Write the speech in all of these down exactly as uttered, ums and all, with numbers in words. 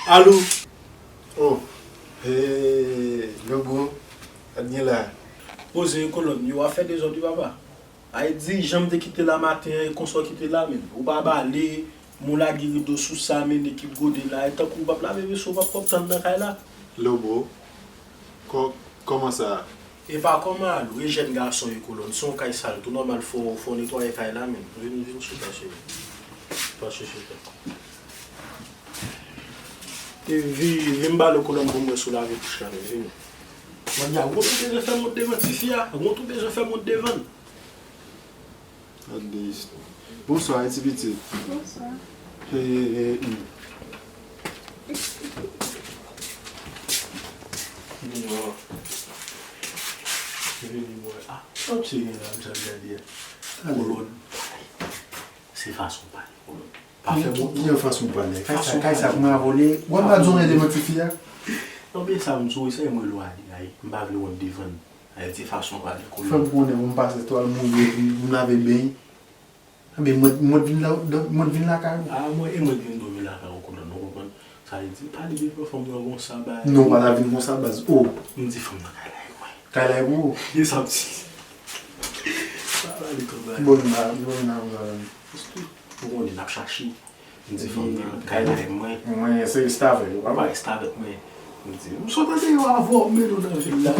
Alo. Oh, hey, Lobo, sa k gen la? Poze kolòn, yo ap fè dezòd wi papa. Ay di, jan m te kite la maten an, e konsa w kite la menm. Ou pa bale, men w lage rido sou sa, men ekip gode la, e tankou w p ap lave veso, w p ap pwòp tann nan kay la. Lobo, kò-, kòman sa? E pa kòman alo, e jèn gason ye kolòn, se yon kay sal, tou nòmal fò, fò w netwaye kay la menm. Vin, vin sou ta cheri. Pa chèche fè. E vi-, vin m ba l kolòn pou m wè si w lave kouch la menm, vini. Manda, ou konn ou bezwen fè mont devan tifi a? Ou konn ou bezwen fè mont devan l? Gade istwa. Bonswa, ti pitit. Bonswa. Hey, hey, hey, hmm. Vini, mama. Vini, mwen. Ah, sa w te gen la, m t ap gade a. Kolòn. Se fason w pale, kolòn. Pa fè mwen. Ki jan fason w pale? Kay sa, kay sa pou mwen avole. Wè m pa di w rete devan tifi a. Non, men sa m di w, se mwen lwaye, ay. M pa vle wont devan l. Ay, se fason w pale, kolòn. Fè m konnen pou m pase twal mouye, pou m lave ben. Anben, mwen, mwen vin la, mwen vin lakay ou. Ah, mwen, e mwen vin dòmi lakay ou, kolòn, ou konprann? Sa vle di, pa leve pou fanm nan konsa, bay. Non, pa ta vin konsa, baz. Oh. M di fanm nan kay la e mwen. Kay la e pou ou? E sa m di. Pa pale konsa. Bon, m la, bon, m la, m la. Ou konnen, n ap chache. M di fanm nan, kay la e mwen. Mwen, se restavèk, ou pa pa restavèk, men. M di, m sot ande yo avè w, m mennen w nan vil la.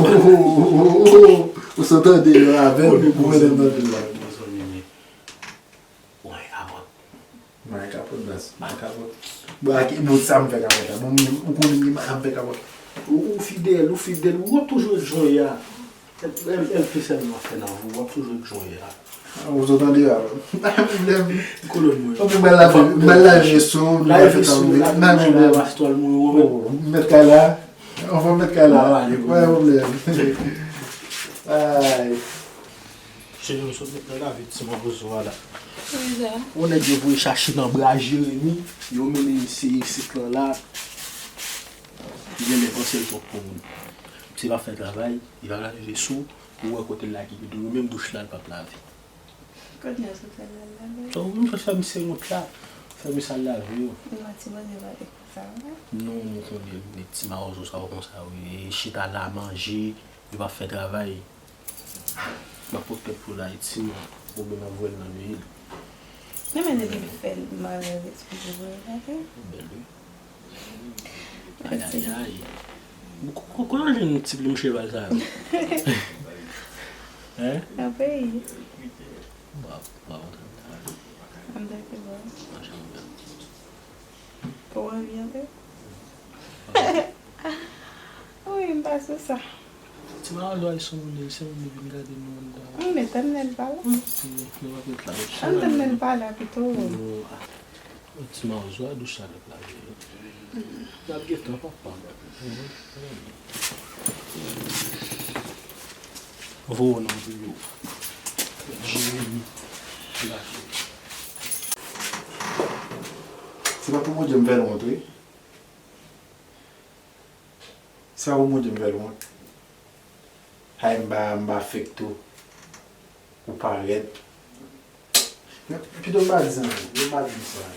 Ou sot ande yo avè m, ou mennen m nan vil la. Mezanmi, men. Ou gen kapòt. Mwen kapòt, baz. Mwen kapòt. Bon, ak, bon, sa m fè kapòt la. Bon, ou konnen m gen, m fè kapòt. Ou, ou fidèl, ou fidèl. W ap toujou ret jan w ye a. L, l, l te sèlman fè nan vi w, w ap toujou ret jan w ye a. Ou sot tande a, bro. Pa gen pwoblèm. Kolòn mwen. Ou pou bèl lave, bèl lave veso, lave veso, lave veso, lave astwal mwen, ou mèt. Oh, mèt kay la. Anfòm mèt kay la. Pa gen pwoblèm. Ay. Cheri, m sot met nan lave ti mawozo a la. Yon nèg yo voye chache nan bra Jeremi, yo mennen misye isit lan la. Li genlè panse l twòp pou moun. Misye pa fè travay, li pa lave veso, ou wè kote l lage rido, menm douch la l p ap lave. Kote l sot fè l al lave? Donk, m sot fè misye wont la, fè misye al lave yo. Li manti, Bondye pa te konsa, non? Non, nou konnen nèg ti mawozo sa yo konsa, wi. Chita la, manje, yo pa fè travay. M ap pote tèt pou l Ayiti, non. Oubyen m ap voye l nan peyi l. Men men depi l fè l malè, eskize pou l gate. Bèl wi. Ayayay. Ko-, ko-, kote w jwenn ti plim cheval sa yo? Hein? Nan peyi. Waw, waw. Ann dèyè bò. Machann bèl. Ou anvi antre? Wi, m pa sou sa. Ti mawozo a, se yon moun, se yon moun vin gade nou anndan. M met tann lè l pale. Wi, nou ap met la. Ann tann lè l pale a pito. Ti mawozo a, douch la l ap lave yo. N ap gentan, papa. Voye w nan biwo. Jeremi. Lage. Se pa pou Bondye m fè l wont, wi. Se pa pou Bondye m fè l wont. Ay, m pa, m pa fèk tou. Ou parèt. Pito m pa di anyen, m pa di sa.